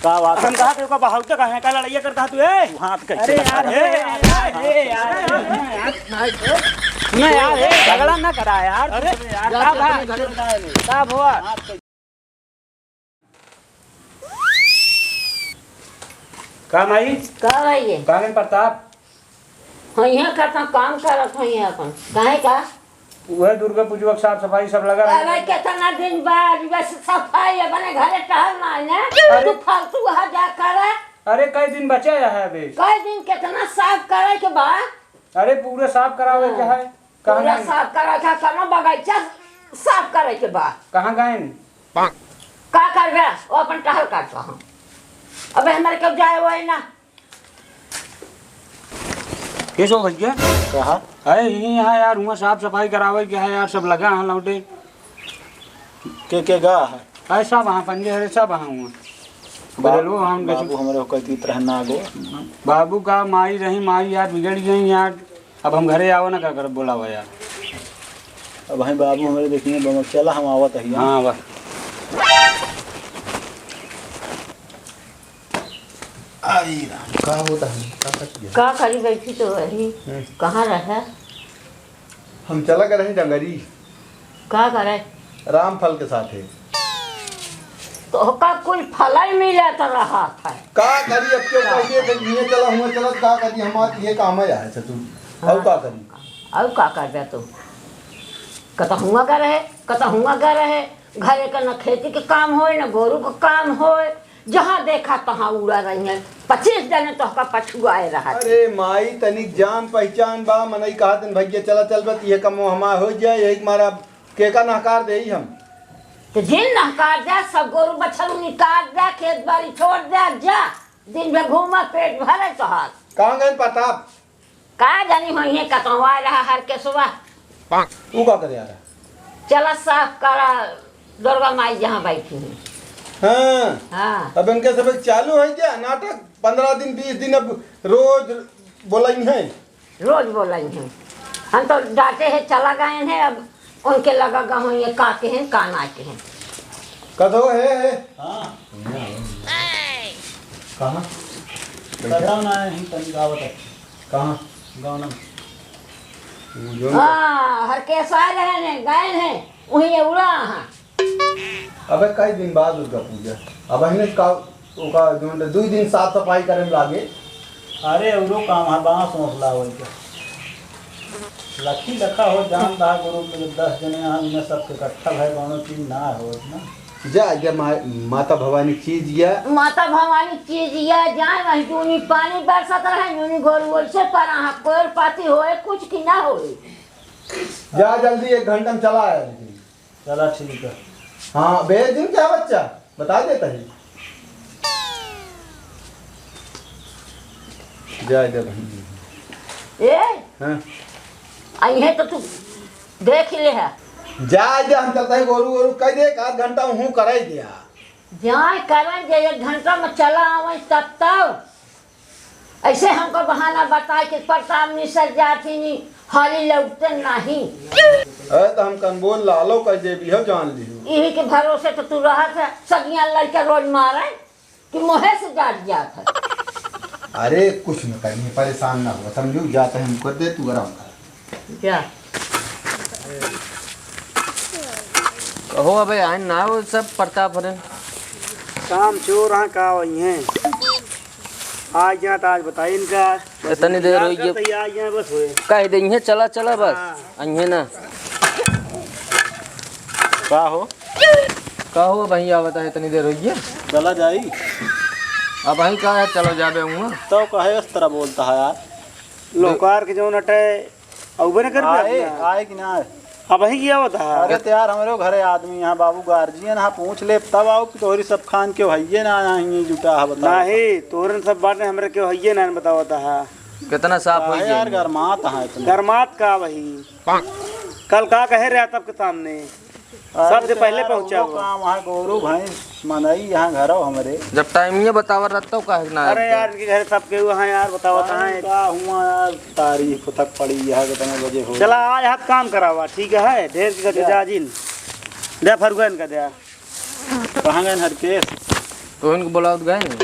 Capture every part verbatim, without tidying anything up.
का बात हम है? कहा थे, ओका बहुत तक है, का लड़ाई करता तू, ए? तू हाथ कैसे अरे लगा यार, रहा है? ए, ए, ए, यार, ए, यार, ए, यार, ए, झगड़ा ना करा यार, अरे, यार, जा, का जा, बात? अपने घरे बताए नहीं। का भवा? का माई? का भाई ये? का गन प्रताप? हाँ, यहाँ का तो काम करत है यहाँ अपन। काहे का? उहे दुर्गा पूजवा के साफ सफाई सब लगा रहे। अरे, कितना दिन बाद बस सफाई अपने घरे टहल ना है ना? अरे। तू फालतू वहाँ जा करे। अरे, कई दिन बचे है अबे। कई दिन कितना साफ करे के बा? अरे, पूरा साफ करावे के हाँ। है। कहाँ पूरा गए? साफ करे के, कोनो बगीचा साफ करे के बा। कहाँ गए? का करबे? वो अपन टहल काट रहा। अबे हमारे कब जाए वो है ना। के सो भैया? कहा? अरे, यही यहाँ यार, हुआ साफ सफाई करावे के है यार, सब लगा है लौटे। के, के गा है? अरे, सब हाँ, पंजे हरे, सब हाँ हुआ। बाबू, बदलवो हम बाबू कैसे? हमरे को कहती तरह ना गो। बाबू का माई रही, माई यार बिगड़ गई यार। अब हम घरे आवा ना, का करब, बोलावा यार। अब भाई बाबू हमरे देखिए, बाबू चला हम आवत है। हाँ, बस। आई राम, का होता है? का करती है? का करी, बैठी तो वही। हम्म। कहाँ रहे? हम चला गए रहे डंगरी। का करे? रामफल के साथे। तो ओका कुल फलाई मिलत रहत है। का करी, अब क्यों कहिए कि इहे चला, हुआ चला, का करी, हमार इहे काम है, है ससुर। और हाँ। का करी? और का करबे तू? कतहुआ गए रहे, कतहुआ गए रहे, घरे का न खेती के काम होए, न गोरू के काम होए, जहाँ देखा तहाँ उड़ा रही हैं। पच्चीस जने तोहका पछुआए रहा। अरे माई, तनिक जान पहचान बा, मनई कहा दिन भैया चला चल बा, ये कमो हमार हो जाए, यही मारा के का नहकार देई हम। तो जिन नहकार दे, सब गोरू बछरू निकाल दे, खेत बाड़ी छोड़ दे, जा दिन भर घूमा, पेट भरे तोहार। कहाँ गए प्रताप? का जानी होइहे, कतवा रहा हरकेसवा। ऊ का करे आ रहा? चला साफ करा, दुर्गा माई जहाँ बैठी हैं। हाँ। हाँ। अब इनके सब चालू है क्या नाटक? पन्द्रह दिन, बीस दिन अब रोज बोलइहे। रोज बोलइहे। हम तो डांटे हैं, चला गए हैं, अब उनके लगा गा होइहे, का के हैं, का ना के हैं। कथो है, है? हाँ। कहाँ? बताओ ना, यहीं तनी गावत है। कहाँ? गाँव ना। वो जो हाँ, हरकेसवा रहे हैं, गए हैं, वहीं उड़ा हाँ। अबे कई दिन बाद दुर्गा पूजा, अब हमने का, ओका जो है, दुई दिन साफ सफाई करे में लागे। अरे, औरो काम है, बांस ओस लावल के। लखी लखा हो, जान रहा गुरु के दस जने यहाँ, इन्हें सबके इकट्ठा भय, कौनो चीज ना हो ना। जा, जा, मा-, माता भवानी चीज या। माता भवानी चीज या, जाए वहीं जूनी पानी बरसत रहे, जूनी गोरू वैसे पड़ा है, कोयल पाती होए, कुछ की ना होए। जा, जल्दी, एक घंटा में चला आया, लेकिन। चला, ठीक है। हाँ, भेज दिन क्या बच्चा? बता देता है। जाए दे बहिन। ए? हाँ। अइहे तो तू देख ही ले है। जाए दे, हम चलता है गोरू, गोरू कह दे, एक आध घंटा हूँ कराई दिया। जाए करें जे एक घंटा में चला आवे तब तो। ऐसे हमको बहाना बताए कि प्रताप मिश्र जाती नहीं, हाली लौटते नहीं। अरे तो हम कन बोल लालो कह जे भी हो जान लियो। यही के भरोसे तो तू रहत है, सगिया लड़के रोज मारे। कि मोहे से जात जात है। अरे कुछ न करिए, परेशान ना हो, समझू, जाते हम कर दे, तू आराम कर। जा। कहो अबे आइन ना हो सब प्रताप हरन। काम चोर हाँ का वही हैं। आज यहाँ तो आज बताई इनका। बस इतनी देर हुई गया। आज यहाँ बस हुए। कह दे, इन्हें चला, चला बस। हाँ। इन्हें ना। का हो? का हो भाई, आवत है, इतनी देर हुई है। चला जाई। अब भाई का है, चलो जाबे हुआ। तो कहे इस तरह बोलता है यार। लोकार के जौन अटे, अउबे न कर आए, अपना। आए कि ना आए? अब ही किया होता है। अरे तो यार, हमरे घरे आदमी यहाँ बाबू गार्जियन हाँ, पूछ ले तब आओ कि तोहरी सब खान के हइये ना, ना ही जुटा है, बताओ। नहीं, तोहरन सब बाटे, हमरे के हइये ना, बताओ होता है। कितना साफ काहे होइए। यार, गरमात है इतना। गरमात का वही? कल का कहे रहा सबके सामने? अरे सबसे तो पहले यार, पहुँचा वो वो। काम है, गोरू भैंस मनई यहाँ घरो हमरे। जब टाइम ये बतावा रहता हूँ, काहे ना अरे आते? यार, इनके घर सबके हुआ है यार, बताओ कहाँ है? का हुआ यार, तारीफ तक पड़ी यहाँ, कितने बजे हो? चला, आज हाथ काम करावा, ठीक है, ढेर की गति क्या? जा जिन। दे फरुगन का दे। कहाँ गए हरकेश? तो इनको बुलाओ तो गए नहीं।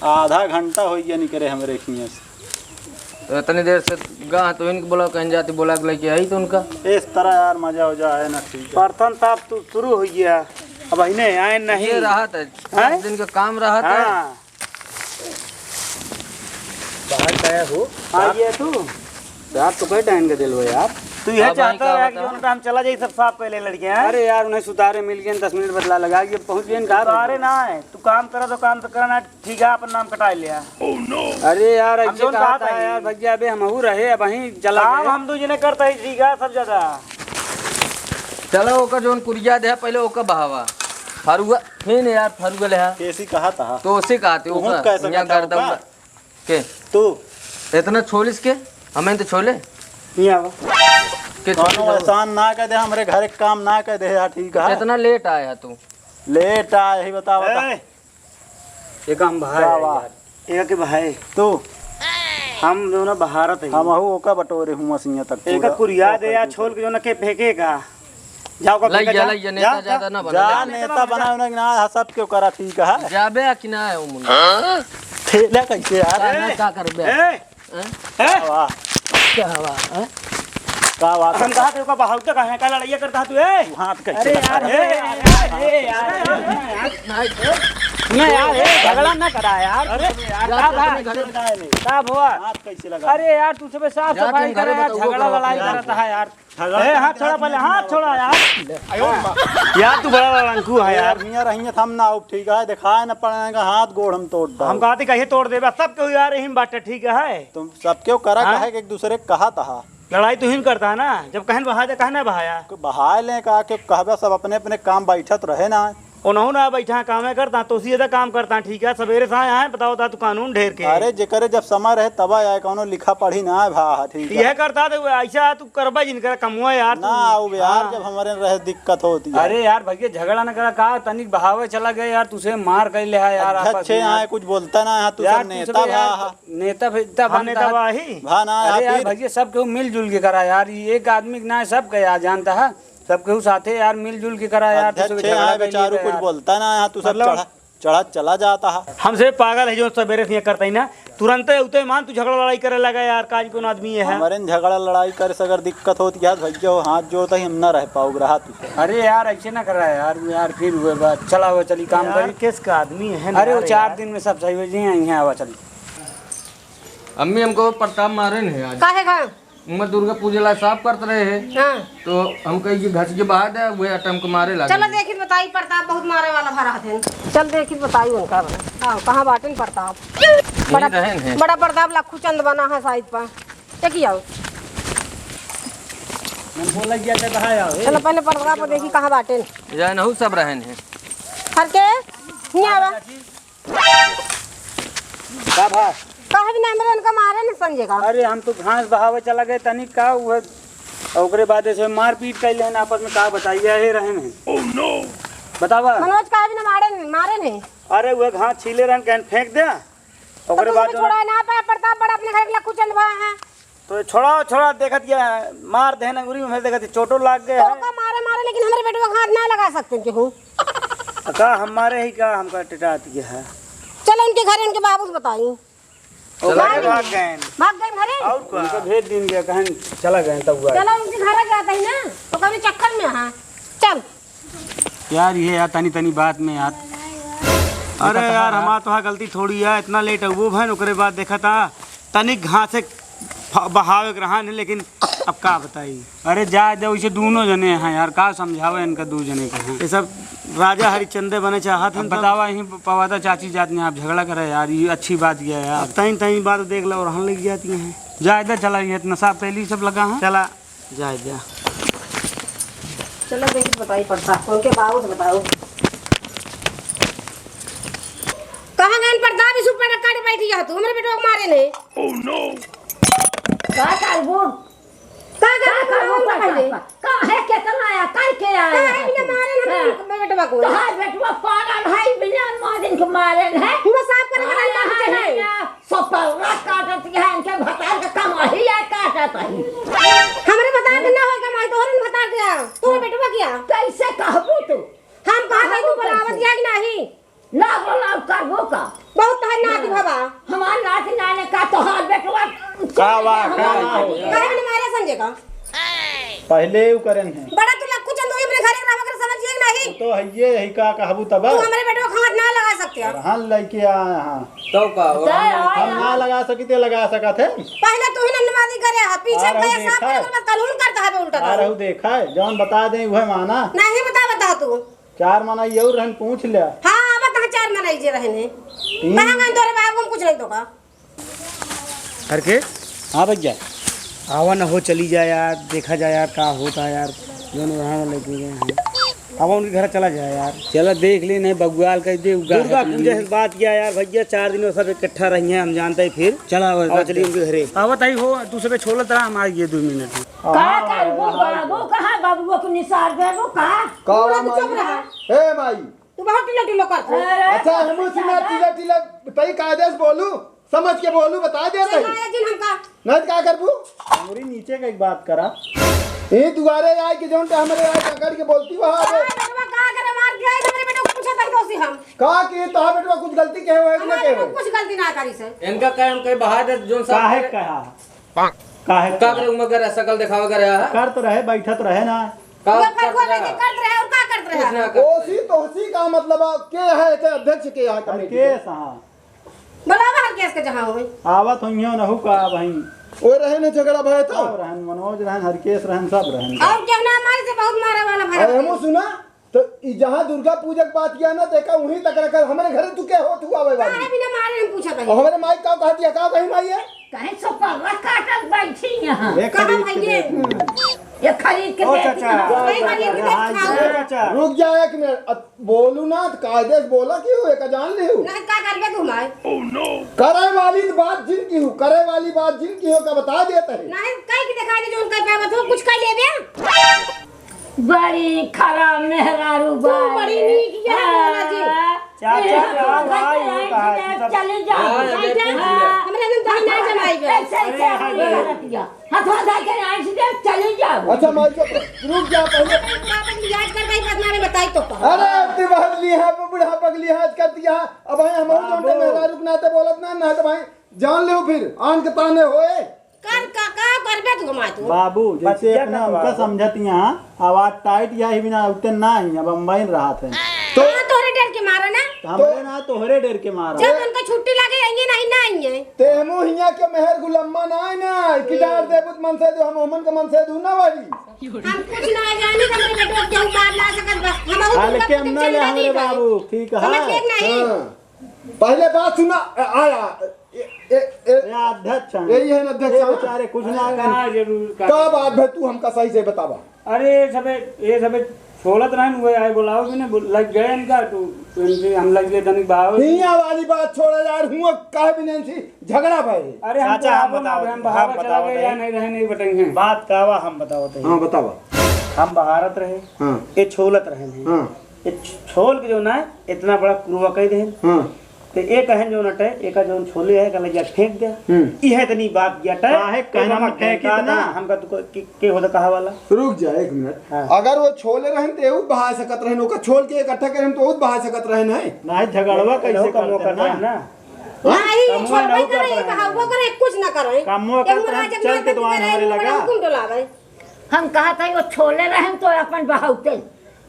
आधा घंटा हो गया निकरे हमरे खिया से। तो इतनी देर से गा तो इनको बुलाओ, कहीं जाती बुला के लेके आई तो उनका। इस तरह यार मजा हो जाए ना, ठीक है। बर्तन साफ तू शुरू हो गया, अब इन्हें आए नहीं। ये रहा था, हैं? दस दिन का काम रहा था। हाँ। बाहर गया हो? हाँ, ये तू। साफ तो कई टाइम के दिल हो यार। तू ये अब भाई चाहता का है कि बताओ? उनका हम चला जाई, सब साफ कर ले लड़के, हैं? अरे यार, उन्हें सुतारे मिल गए, दस मिनट बदला लगा के पहुंच गए घर। सुतारे ना है, तू काम करा तो काम तो करना, ठीक है, अपन नाम कटा लिया। अरे यार, हम ऐसे जोन कहा बात था है। यार, भैया, अबे हमहू रहे, अब वहीं चला काम गए। हम दू जने करता ही, ठीक है, सब ज्यादा। चलो, ओकर जोन कुरिया दे, पहले ओकर बहावा। फरुआ, फिर यार, फरुआ ले हा। कैसी कहा था? तो उसे कहा थे, तू ओकर, कैसे यहाँ कहता गर्दा होगा? उड़ा। के? तू। इतना छोलिस के? हमें तो छोले। नहीं आवा। के छोले कौनो तो? एहसान ना कर दे, हमरे घर एक काम ना कर दे यार, ठीक है? इतना लेट आया तू। लेट आया ही बतावा ए, था। एक हम भाई वाह, है वाह। यार। एक भाई। तू। हम जो ना बहारत है। हम हूँ ओका बटोरे हूँ मसीहा तक एक पूरा। कुरिया दे या छोल के जो ना के फेंके का। जाओ का लइया, फेंका जा। लइया, नेता जा, ज्यादा जा। ना बना, जा, ले। नेता बना, उन्हें ना, हाँ, सब क्यों करा, ठीक है। जाबे कि ना है वो मुंडा? हाँ? ठेला कैसे यार? का ना, का करबे? ए, हैं? हैं? वाह। क्या हुआ, हैं? का बात हम है? कहा थे, ओका बहाव तो कहाँ है? का लड़ाइया करता तू, ए? तू हाथ कैसे अरे लगा? यार, ए, ए, ए, ए, यार, ए, यार, ए, ना यार, ए, झगड़ा ना करा यार। अरे, यार, का बात? का हुआ? हाथ कैसे लगा? अरे यार, तू सबे साफ जा, सफाई तुम घरे करा यार, बताओ, झगड़ा बताओ, लड़ाई बताओ। करता है यार। झगड़ा ए, हाथ छोड़ा पहले, हाथ छोड़ा यार। यार, तू बड़ा लड़ंकू है यार। यार, हियाँ रहिए, हम ना आउब, ठीक है? दिखाए ना पड़ेगा, हाथ गोड़ हम तोड़ डाल। हम कहते कहिए तोड़ देबे, सब केहू यार यही में बाटे, ठीक है? तुम सब क्यों करा हाँ? कहे कि एक दूसरे के कहा तहा? लड़ाई तू ही करता है ना, जब कहन बहा जा, कहना बहाया। कोई बहाए लें का, क्यों कहबे, सब अपने अपने काम बैठत रहे ना। ओनहु ना बैठा, कामे करता, तो सीधा काम करता, ठीक है? सवेरे से आए हैं, बताओ ता तू कानून ढेर के। अरे, जेकरे जब समय रहे तब आए, कौनो लिखा पढ़ी ना है भा, ठीक है? यह करता तो ऐसा तू करबा जिनकर कमुआ यार, ना तू। आऊ यार, हाँ। जब हमारे रहे दिक्कत होती है। अरे यार, भैया झगड़ा न करा का, तनिक बहावे चला गए यार, तुसे मार कर ले है यार, अध्यक्ष आपस में है, यार। कुछ बोलता ना है, तू यार, सब तू नेता सब भा यार, हा। नेता फिर, हाँ, नेता भा ही। भा ना, अरे यार, फिर भैया सब केहू मिलजुल के करा यार, ये एक आदमी के ना है, सब के यार जानता है। सब केहू साथे यार, मिलजुल के करा यार, तू सब अध्यक्ष झगड़ा यहाँ कइले बेचारू बा कुछ यार। बोलता ना, यहाँ तू सब मतलब चढ़ा, चढ़ा चला जाता है। हमसे पागल है जो सवेरे से ये करता ही ना, तुरंते उते मान तू झगड़ा लड़ाई करे लगा यार, काज कौन आदमी है? हमारे न झगड़ा लड़ाई करे से अगर दिक्कत होती है, भैया हो हाथ जोड़ता ही हम ना रह पाओ रहा तू से। अरे यार, ऐसे ना करा यार, यार फिर हुए बात, चला हुआ चली काम यार, करी। किस का आदमी है ना अरे वो यार, चार यार। दिन में सब सही हो जाए, यहाँ आवा चली। अम्मी हमको प्रताप मारे नहीं आज। काहे का? उमा दुर्गा पूजा ला साफ करत रहे हैं। हाँ। तो हम कही कि घस के बहा दे, वह आटा हमको मारे लागे। चलो देखी बताई, प्रताप बहुत मारे वाला भरा हथिन। चल देखी बताई उनका। हाँ, कहाँ बाटिन प्रताप? यहीं बड़ा, रहन है। बड़ा प्रताप लखू चंद बना है साइड पर। देखी आओ। हम बोला गया था, कहाँ आओ? चलो पहले प्रताप को देखी कहाँ बाटिन। या नहु सब रहन है। हर के? नहीं आवा। का भा? काहे बिना हमरे उनका मारे न संजय का? अरे हम तो घास बहावे चला गए तनिक का, उहे, ओकरे बाद ऐसे मारपीट कैले हैं आपस में, का बताइए, हे रहे हैं। बतावा। मनोज काहे बिना मारे न, मारे नहीं? अरे उहे घास छीले रहन, कहन फेंक दे, ओकरे तो बाद तुमको जो छोड़ा ना पाए, प्रताप बड़ा अपने घर के लखू चंद भा है। तो छोड़ा, छोड़ा, देखत गया है, मार देहन अंगुरी में, देखत ही चोटो लाग गए तो है। का मारे, मारे, लेकिन हमरे बेटवा के हाथ ना लगा सकते केहू। का हम मारे ही का, हमका टिटात गया है। चलो उनके घर, उनके बाबू से बताई। ओ, चला भाग गए। गए। भाग गए। भाग गए घरे। और का? उनका भेज दिन गया, कहन चला गए तब हुआ। चलो उनके घर जाता ही ना, तो कभी चक्कर में हाँ। चल। यार, ये यार, तनी, तनी बात में यार। अरे यार, हमार तो हाँ गलती थोड़ी है, इतना लेट है वो भैन, ओकरे बाद देखा था, तनिक घास एक फ-, बहावे के रहा है, लेकिन अब का बताई। अरे जा दे, वैसे दोनों जने हैं यार, का समझावे इनका दो जने का है। ये सब राजा हरिश्चंद्र बने चाहत हैं, अब बतावा, यहीं पवादा चाची जात ने आप झगड़ा करे यार, ये अच्छी बात किया यार। अब तनी, तनी बात देख लो और हम लग जाती हैं। जा इधर चला, ये इतना साफ पहले ही सब लगा है। चला। जा, जा। चलो, देखी बताई पड़ता, उनके बाबू से बताओ। कहाँ गए प्रताप? इस ऊपर काट बैठी जा तू, हमरे बेटवा को मारे ने। का करबू? का करबू? का करबू? पहले? का है, कितना आया, कर के आया? का है, बिना मारे ने हाँ। हमरे बेटवा को। तोहार बेटवा पागल है, बिना मारे के मारे है। वो साफ करे वाला अरे, नहीं है। सपौरा काटत है, इनके भतार के कमाई है, काटत है। हमरे भतार के ना होय कमाई, तोहरे न भतार के आ। तोहरे बेटवा के आ। कैसे कहबू तू? हम कहा था, तू कहबू बनावत कैसे? या कि नहीं? ना वो का? बहुत तोहार नाती भवा। हमार नाती नाने का तोहार बेटवा का वा, का हमार ना हो? नाती। काहे मने मारे संजय का? पहले यू करेन है। बड़ा तू लक्कू चंदोई अपने घरे रहबा कर समझिए कि नहीं? तो है ये, यही का कहबू तब? तू हमरे बेटवा का हाथ ना लगा सकते हो। रहन लेके आए हैं। तो का? तो हम ना लगा सकी ते लगा सकत है। पहले तू ही नन्नवादी करे है, पीछे आ रहू गए देखा साफ है। कर कानून करता है बे उल्टा आ तो। रहू देखा है, जौन बता दें वह माना। नहीं बता, बता तू। चार मनई और रहन, पूछ ले। हाँ, अब तहाँ चार मनई जे रहन है। तीन। कहाँ गए तोरे बाबू, हम कुछ नहीं तो का। करके? हाँ भैया। आवा न हो, चली जा यार, देखा जा यार, का होता है यार, जौन वहाँ लेके गए हैं। आवा उनके घर चला जाए यार। चला देख ले, नहीं बबुआल कह दे, उगा दुर्गा है पूजा अपने से बात किया यार भैया, चार दिन में सब इकट्ठा रही हैं, हम जानते हैं फिर। चला, आवा, आवा, चलिए उनके घरे। आवत आई हो, तू सबे छोड़त रहा, हम आ गए दो मिनट में। का करबो बाबू, कहाँ बाबू को निसार देबो का? का तू माई? चुप रहा। ए माई। तू बहुत टिलो टिलो करत हो। अरे अच्छा, हमू सुना, टिलो टिलो, तई कायदे से बोलू, समझ के बोलू, बता दे चल तई। आया जिन हमका। नहीं तो का करबू? हमरी नीचे का एक बात करा। ए दुआरे आए कि जौन ते हमरे आए पकड़ के बोलती वहाँ अरे आवे। बेटवा का करे मार दिया, हमरे बेटवा को पूछा तक दोषी हम। का कि तोहार बेटवा कुछ गलती कहे होए कि ना हमारे कहे बेटवा होए? कुछ गलती ना करी से। इनका कहे हम कहीं बहा दे, जौन सब काहे करे। कहा? काहे का करे, उमर करे, शकल देखावा करे, हाँ? करत रहे, बैठत रहे ना। का वो फरको करत रहे, रहा? करत रहे और का करत रहे? कुछ ना करत ओसी रहे। तोसी का मतलब आ, के है, के अध्यक्ष के है अरे कमेटी के? केस, हाँ। बुलावा हर केस के जहाँ होई। आवत होइहो नहु का भाई। ओ रहे ने झगड़ा भय था। सब रहन, मनोज रहन, हरकेश रहन, सब रहन। और केहू ना मारे से बहुत मारे वाला भरा अरे हमू सुना, तो ई जहाँ दुर्गा पूजा के बात किया ना, देखा वहीं तक रखा। हमरे घरे तू क्या होत हुआ भाई काहे बाबू? बिना मारे हम पूछा भाई? और हमरे माई का कह दिया, का कही माई है? कहीं सो पल्ला काटत बैठी यहाँ। एक कहाँ खरीद के भाई ये? देख। ये खरीद के ओ देख चाचा, ना। नहीं, नहीं, ये अरे देख हाँ, खाओ। ए चाचा। रुक जा एक मिनट, अब बोलू ना तो कायदे से बोला कि हो, एक जान ले हो। नहीं, का करबे तू हमारे? करे वाली तो बात जिन की हो, करे वाली बात जिन की हो, का बता देता है। नहीं, कहीं की दिखा दे जो उनका क्या बात हो, कुछ कह लेबे। बड़ी खराब मेहरारू तू बड़ी बाड़ी। नीक है, हाँ। बोला जी। चाचा, ए, क्या भाई, ये कहा है? चली जाओ। हाँ, ये बैठा। पूछ लिया। हमरा नंद दही ना जमाई बे। ऐसे, ऐसे अरे, हाँ, अपनी ये हालत किया। हथवा धर के यहाँ से चली जाओ। अच्छा, माई, चुप रह। रुक जा पहले। बाप की याद कर भाई, बदनामी बताई तो कहो। अरे, अब तो बदली है, अब बुढ़ा पगली है, आज कर दिया। अब भाई, हम और बाबू। जोन मेहरारू के नाते बोलत ना, ना तो भाई, जान ले फिर, आन के ताने होए। कर का, का करबे तू हमार तू? बाबू, जैसे बतिया अपना का उनका बाबू। समझत यहाँ, आवाज टाइट या ही बिना उतने ना ही, अब हम बहन रहत हैं। तो हाँ, तोहरे डर के मारे ना। तो हमरे ना तोहरे डर के मारा। जब उनका छुट्टी लगे, आएंगे नहीं, ना आएंगे। ते हमू हियाँ के मेहर गुलम्मा ना है ना, कि डार देबू त मन से दू, हम हमन के मन से दू ना वाली। हम कुछ ना जानी, हमरे बेटवा केहू बात ना सकत बस। हम और हाल तुमका के हम कुछ ना ले चंदा हमरे दी बाबू, ठीक है। समझ गए कि नहीं? हाँ। पहले बात सुना, आ, आया, ए, ए, ए, ए, अध्यक्ष हैं। यही है ना अध्यक्ष, ए, हाँ? बेचारे कुछ ना अरे, का जरूर, का का बात भाई, तू हमका सही से बतावा। अरे, ये सबे, ये सबे छोड़त रहन, वो आए बोलाओ भी नहीं, बोल, लग गए इनका, तू, इनसे हम लग गए, तनिक बहावे। हियाँ वाली बात छोड़ा यार, हुआ काहे भी नहीं थी, झगड़ा भाई। अरे, हम चाचा, हम बोलावो ना, बताओ, हम बहावे हम चला बताओ गए, या नहीं। नहीं रहे, नहीं बटेंगे। बात का बा, हम बताओ तो। हाँ, बतावा। हम बहारत रहे, हाँ। ये छोलत रहे हैं। हाँ। ये छ-, छोल के जो ना, इतना बड़ा कुरुआ कह दे। हाँ। ते ए कहन जौन अटे, एका जौन छोले है, एका लगिया फेंक दे। हम्म। इहे तनी बात किया अटे, काहे एका कहना मा में फेंक फेंका इतना? था, हमका तो कोई के, के होता कहा वाला? रुक जा एक मिनट। हाँ। अगर वो छोले रहन, तो एहू बहा सकत रहन, ओका छोल के इकट्ठा करन, तो एहू बहा सकत रहन है। नहीं, झगड़वा एहू कैसे का करते मौका ना? रहन ना। हाँ? नहीं, कमवा छोलबे नहीं करे, करत रहन। बहावो करे, कुछ ना करे। कमवा एहू करत रहन, राजन चल के माता तो जी आन करे, हमारे एहू लगा। हुकुम डोलावे। हम कहा था, वो छोले रहन तो अपन बहावते।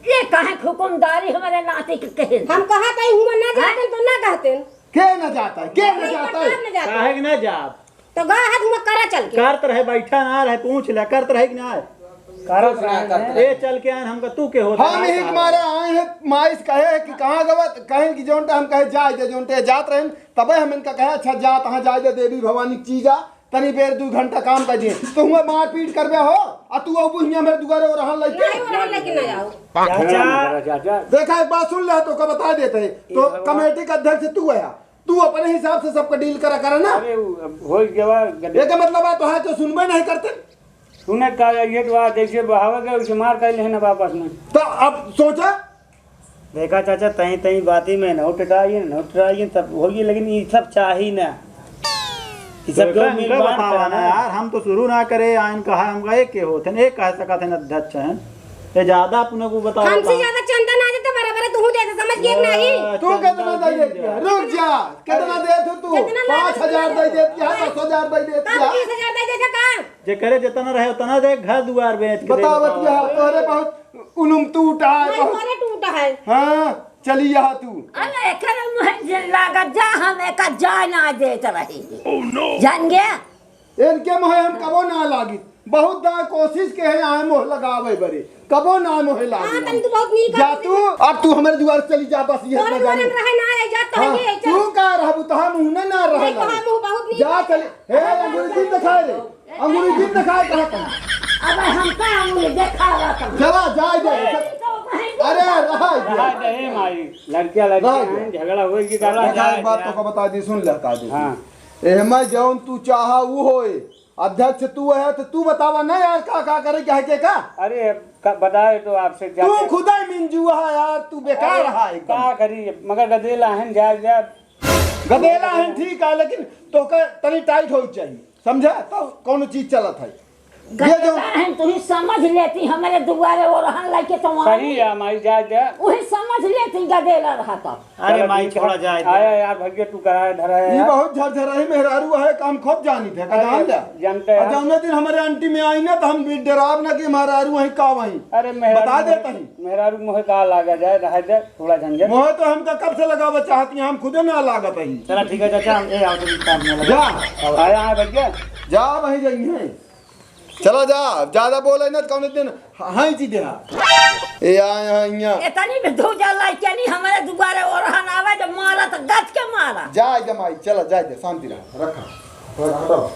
ये काहे हुकुमदारी हमारे नाती के कहे? हम कहा तई हुआ ना जाते हैं? तो ना कहते हैं। के ना जाता है? के ना नहीं, जाता है? पता ना जाता काहे है। के ना जाब? तो गा हाथ हुआ करा चल के। करत रहे, बैठा ना रहे, पूछ ले, करत रहे कि ना? करत रहे। ए, चल के आन, हमका तू के होता हम ना ही कहा। मारे आए हैं, माइस कहे है कि कहाँ गवा, कहें कि जोन टे हम कहे जाए दे, जोन टे जात रहे, तबे हम इनका कहे, अच्छा जा, तहाँ जाए दे, देवी भवानी की चीज आ, तनी बेर दू घंटा काम कर दिए, तो हुआ मारपीट करबे हो, आ तू अबू हियां मेरे दुआरे ओरहन लइके। नहीं, ओरहन लइके ना जाओ। चाचा। देखा, एक बात सुन ले, तो का बता देते हैं, तो ये भगवान। कमेटी का अध्यक्ष तू है, तू अपने हिसाब से सबका डील करा, करा ना। अरे, वो अब हो गया, गड्ढे। ये का मतलब है, तो है, तो सुनबे नहीं करते। सुने का, ये तो बात, जैसे बहावे गए, उसे मार कर लेना वापस में। तो अब सोचा, देखा चाचा, तई तई बाती में नौ टटाई, नौ टटाई, तब होई, लेकिन ई सब चाही ना। ई सब तो जो इनका मिल बांट बतावा करना। ना यार, हम तो शुरू ना करे, आइन कहा, हम कहे के होत हैं, एक कह सकत हैं अध्यक्ष हैं। ए, ज्यादा अपने को बताओ हमसे बा। ज्यादा चंदा ना देते, बराबर है, तू दे दे, समझ गया कि नहीं? ए, तू चंदा कितना दे दिन देती जा। है? रुक जा, कितना अरे, देत हो तू? कितना पाँच हजार दे देती है, दस हजार दे देती है। हम तीस हजार दे देते का? जे करे जितना रहे उतना दे, घर दुआर बेच के दे बताओ। बताओ। बतिया, तोहरे बहुत उलुम टूटा है, नहीं, बहुत। तोहरे टूटा है। हाँ, चली यहाँ तू। अरे, एकर मुँह जे लागत जा, हम एका जाए ना देत रही। जान गया? इनके मोहे हम कबो ना लागित। बहुत दाँय कोशिश के है आए मोह लगावे बरे, कबो ना मोहे लागित। हाँ, तनी तू बहुत नीक जा आदमी तू, अब तू हमरे दुआर चली जा, बस ये तोरे इतना दुआरे जानी। में रहे ना रहे, जा तो हाँ, है, चल। तू का रहबू, तोहार मुँह ना, ना रहे नहीं, लागी। तोहार मुँह बहुत नीक जा है। चली, हे, अंगूरी जिन दिखाए रे, अंगूरी जिन दिखाए, कहाँ, कहाँ? अब हम का अंगूरी देखावा कहाँ? चला, जाए दे। ए, तो वहीं अरे, रहा दे। रहा दे, माई, लड़कियाँ, लड़कियाँ रहा दे। हैं, झगड़ा होई कि गाला देखा, जाए एक बात दे। तोका बता दी, सुन ले, का दे। हाँ। एहमा जौन तू चाहा, ऊ होए। अध्यक्ष तू है, तो तू बतावा ना यार, का, का करे, क्या है, के का? अरे, का बताए तो आपसे तू जाके खुदा ही मिंजुआ है यार, तू बेकार अरे, रहा एकदम। का करी, मगर गदेला हन, जाए, जाए। गदेला हन, ठीक है, लेकिन तोका तनी टाइट होई चाहिए, समझा? तो कौनो चीज चलत है। ये जो गदेला हन, तू ही समझ लेती, हमारे दुआरे ओरहन लेके तो वहाँ सही है, माई, जाए, जाए। वही समझ लेती, गदेला रहा तो। अरे चलो, माई, ठीक है। छोड़ा जाए दे। आया यार, भैया, तू कराए धरा है ई यार। बहुत झरझराही मेहरारू है, काम खूब जानी थे, का अरे, जान ले? जानते हैं। जौने दिन हमारे आंटी में आई ना, तो हम भी डराब ना कि मेहरारू वहीं का वहीं। अरे, मेहरारू बता मोहे, देता ही। मेहरारू मोहे का लागा जाए, रह जाए, थोड़ा झंझट। मोहे तो हमका कब से लगावे चाहती हैं, हम खुदे ना लागत ही। चला, ठीक है, चाचा, हम, ए, आओ, तुम काम में लगा। जा। अब आया है, भैया। जा, वहीं जाइए। चला जा, ज्यादा बोले ना, तो कौन दिन हाँ जी देहा। ए, आए हैं यहाँ। इतनी भी धूजा लाइके नहीं, हमारे दुआरे ओरहन आवे, जब मारा तो गज के मारा। जाए दे माई, चला, जाए दे, शांति रहा, रखा। थोड़ा हटाओ।